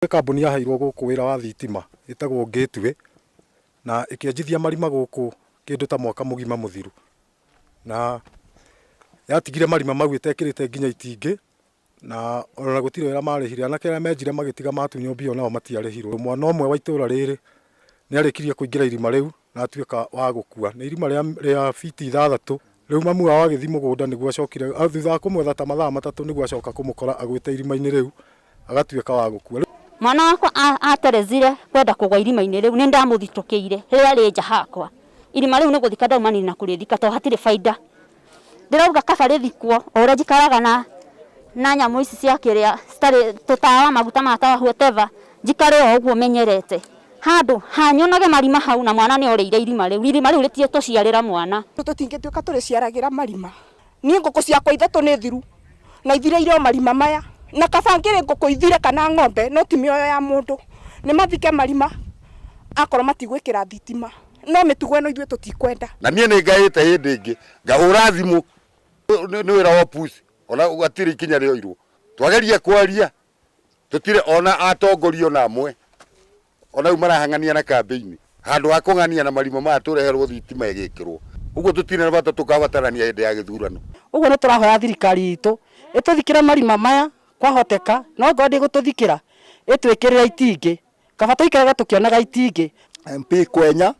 Gwĩ kambuni yaheirwo gũkũ wĩra wa thitima ĩtagwo Gateway na ĩkĩenjithia marima gũkũ kĩndũ ta mwaka mũgima mũthiru, na yatigire marima mau ĩtekĩrĩte nginya itingĩ na ona gũtirĩ wĩra marĩhire. Anake arĩa menjire magĩtiga matunywo mbia onao matiarĩhirwo. Mwana ũmwe wa itũra rĩrĩ nĩ arĩkirie kũingĩra irima rĩu na atuĩka wa gũkua. Nĩ irima rĩa biti 6. Rĩu mamu wao agĩthiĩ mũgũnda nĩguo acokire, thutha wa kũmwetha ta mathaa 3 nĩguo acoka kũmũkora agwĩte irima-inĩ rĩu agatuĩka wa gũkua. Mwana wakwa aterezire kwenda kũgwa irima-inĩ rĩu, nĩ ndamũthitũkĩire rĩrĩa rĩ nja hakwa. Irima rĩu nĩ gũthika ndaumanire na kũrĩthika tondũ hatirĩ baida. Ndĩrauga kaba rĩthikwo o ũrĩa njikaraga na nyamũ ici cia kĩrĩa citarĩ tũtawa, maguta ma tawa, whatever, njikare o ũguo menyerete. Handũ hanyonage marima hau na mwana nĩ orĩire irima rĩu. Irima rĩu rĩtiĩtũciarĩra mwana. Tũtingĩtuĩka tũrĩciaragĩra marima. Niĩ ngũkũ ciakwa 3 nĩ thiru na ithireire o marima maya, na kaba ngĩrĩ ngũkũ ithire kana ng'ombe, no ti mĩoyo ya mũndũ. Nĩ mathike marima akorwo matigwĩkĩra thitima, no mĩtugo ĩno ithuĩ tũtikwenda. Na niĩ nĩ ngaĩte hĩndĩ ĩngĩ ngahũra thimũ nĩ wĩra wa pusi, ona hatirĩ ikinya rĩoirwo. Twageria kwaria tũtirĩ ona atongoria ona amwe ona rĩu marahang'ania na kambĩini handũ ha kũng'ania na marima maya tũreherwo thitima ĩgĩkĩrwo ũguo tũtirĩ na bata tũkabatarania hĩndĩ ya gĩthurano. Ũguo nĩ tũrahoya thirikari itũ ĩtũthikĩre marima maya kwahoteka, no ngorwo ndĩgũtũthikĩra ĩtwĩkĩrĩre itingĩ, kaba tũikarage tũkĩonaga itingĩ. MP Kwenya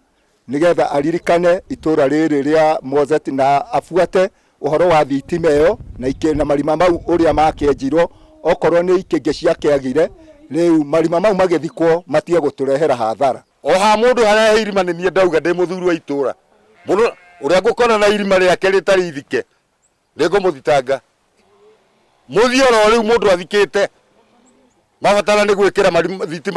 nigetha aririkane itura rĩrĩ rĩa Mozet na abuate ũhoro wa thitima ĩyo na marima mau ũrĩa makĩenjirwo, okorwo nĩ ikĩngĩ ciakĩagire, rĩu marima mau magĩthikwo matige gũtũrehera hathara. O ha mũndũ harĩa he irima nĩ niĩ ndauga ndĩ mũthuri wa itũra, mũndũ ũrĩa ngũkora na irima rĩake rĩtarĩ ithike nĩngũmũthitanga. Mũthiĩ oro rĩu mũndũ athikĩte mabatara nĩ gwĩkĩra thitima.